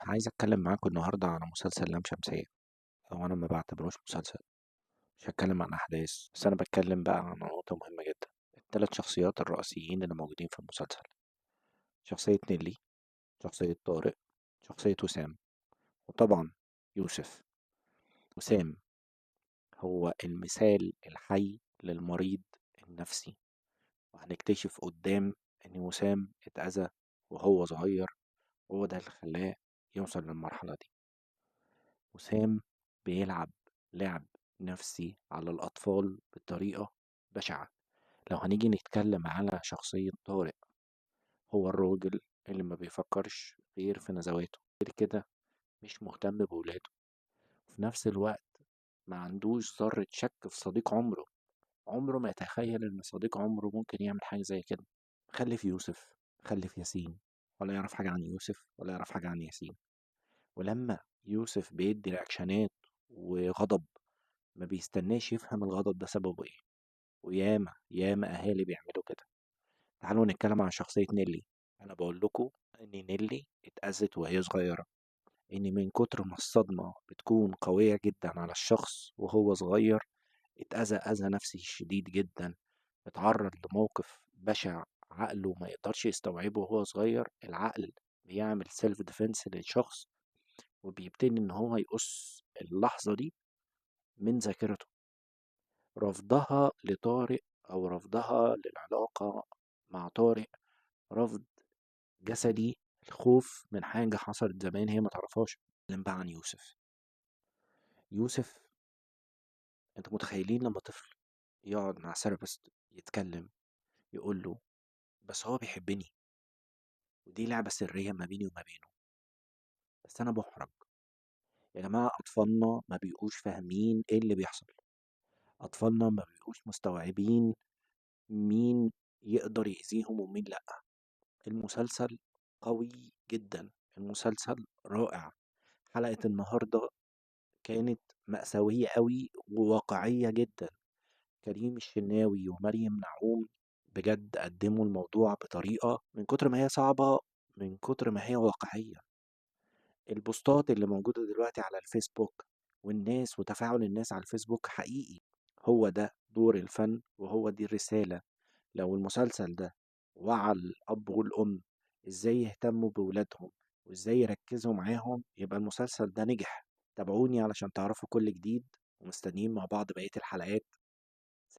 عايز أتكلم معاكم النهاردة على مسلسل لام شمسية، أو أنا ما بعتبروش مسلسل. مش هتكلم عن أحداث، بس أنا بتكلم بقى عن نقطة مهمة جدا. التلات شخصيات الرئيسيين اللي موجودين في المسلسل: شخصية نيلي، شخصية طارق، شخصية وسام، وطبعا يوسف. وسام هو المثال الحي للمريض النفسي، وهنكتشف قدام إن وسام اتأذى وهو صغير، وهو ده اللي خلاه يوصل للمرحلة دي. وسام بيلعب لعب نفسي على الأطفال بطريقة بشعة. لو هنيجي نتكلم على شخصية طارق، هو الراجل اللي ما بيفكرش غير في نزواته، غير كده مش مهتم بولاده، وفي نفس الوقت ما عندوش ذرة شك في صديق عمره. عمره ما يتخيل إن صديق عمره ممكن يعمل حاجة زي كده. خلف يوسف، خلف ياسين، ولا يعرف حاجة عن يوسف ولا يعرف حاجة عن ياسين. ولما يوسف بيدي رياكشنات وغضب، ما بيستناش يفهم الغضب ده سببه ايه. وياما ياما اهالي بيعملوا كده. تعالوا نتكلم عن شخصية نيلي. انا بقول لكم ان نيلي اتأذت وهي صغيرة، ان من كتر ما الصدمة بتكون قوية جدا على الشخص وهو صغير، اتأذى أذى نفسي شديد جدا، اتعرض لموقف بشع عقله ما يقدرش يستوعبه وهو صغير. العقل بيعمل self defense للشخص، وبيبتدي ان هو يقص اللحظة دي من ذاكرته. رفضها لطارق او رفضها للعلاقة مع طارق رفض جسدي، الخوف من حاجة حصلت زمان هي ما تعرفهاش. نتكلم بقى عن يوسف. يوسف، انتوا متخيلين لما طفل يقعد مع therapist يتكلم يقول له بس هو بيحبني، ودي لعبة سرية ما بيني وما بينه، بس أنا بحرج. يا جماعة أطفالنا ما بيبقوش فاهمين إيه اللي بيحصل، أطفالنا ما بيبقوش مستوعبين مين يقدر يأذيهم ومين لأ. المسلسل قوي جدا، المسلسل رائع. حلقة النهاردة كانت مأساوية قوي وواقعية جدا. كريم الشناوي ومريم نعوم بجد قدموا الموضوع بطريقة من كتر ما هي صعبة، من كتر ما هي واقعية. البوستات اللي موجودة دلوقتي على الفيسبوك والناس وتفاعل الناس على الفيسبوك حقيقي. هو ده دور الفن وهو دي الرسالة. لو المسلسل ده وعى الأب والأم إزاي يهتموا بولادهم وإزاي يركزوا معاهم، يبقى المسلسل ده نجح. تابعوني علشان تعرفوا كل جديد، ومستنيين مع بعض بقية الحلقات.